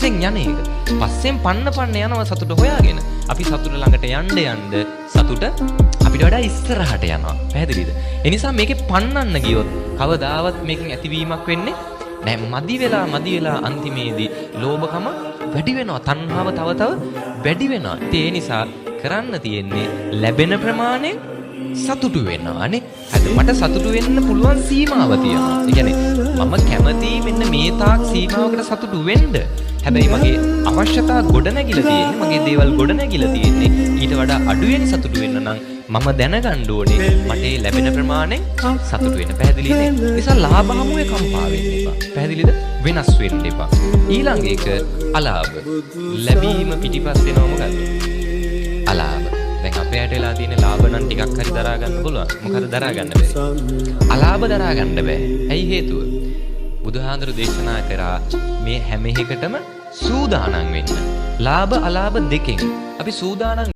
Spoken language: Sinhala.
පස්සෙන් යන එක. පස්සෙන් පන්න පන්න යනවා සතුට හොයාගෙන. අපි සතුට ළඟට යන්න යන්න සතුට අපිට වඩා ඉස්සරහට යනවා. පැහැදිලිද? ඒ නිසා මේකේ පන්නන්න ගියොත් කවදාවත් මේකෙන් ඇතිවීමක් වෙන්නේ නෑ. මදි වෙලා මදි වෙලා අන්තිමේදී ලෝභකම වැඩි වෙනවා. තණ්හාව තව තව වැඩි වෙනවා. ඉතින් ඒ නිසා කරන්න තියෙන්නේ ලැබෙන ප්‍රමාණයෙන් සතුටු වෙනවා නේ. හරි, මට සතුටු වෙන්න පුළුවන් සීමාව තියෙනවා. ඒ කියන්නේ මම කැමති මෙන්න මේ තාක් සීමාවකට සතුටු වෙන්න. හැබැයි මගේ අවශ්‍යතා ගොඩ නැගිලා තියෙන්නේ, මගේ දේවල් ගොඩ නැගිලා තියෙන්නේ ඊට වඩා අඩුවෙන් සතුටු වෙන්න නම් මම දැනගන්න ඕනේ මට ඒ ලැබෙන ප්‍රමාණයෙන් සතුටු වෙන්න. පැහැදිලි නේ? නිසා ලාභ හමුවේ කම්පා වෙන්න එපා. පැහැදිලිද? වෙනස් වෙන්න එපා. ඊළඟ එක අලාභ. ලැබීම පිටිපස්සේ එනවා මොකද්ද? අලාභ. දැන් අපේ ඇට වෙලා තියෙන ලාභ නම් ටිකක් හරි දරා ගන්න පුළුවන්. මොකද දරා ගන්න බැරි? අලාභ දරා ගන්න බෑ. ඇයි හේතුව? බුදුහාඳුරු දේශනා කරා මේ හැම එකටම සූදානම් වෙන්න. ලාභ අලාභ දෙකෙන් අපි සූදානම්.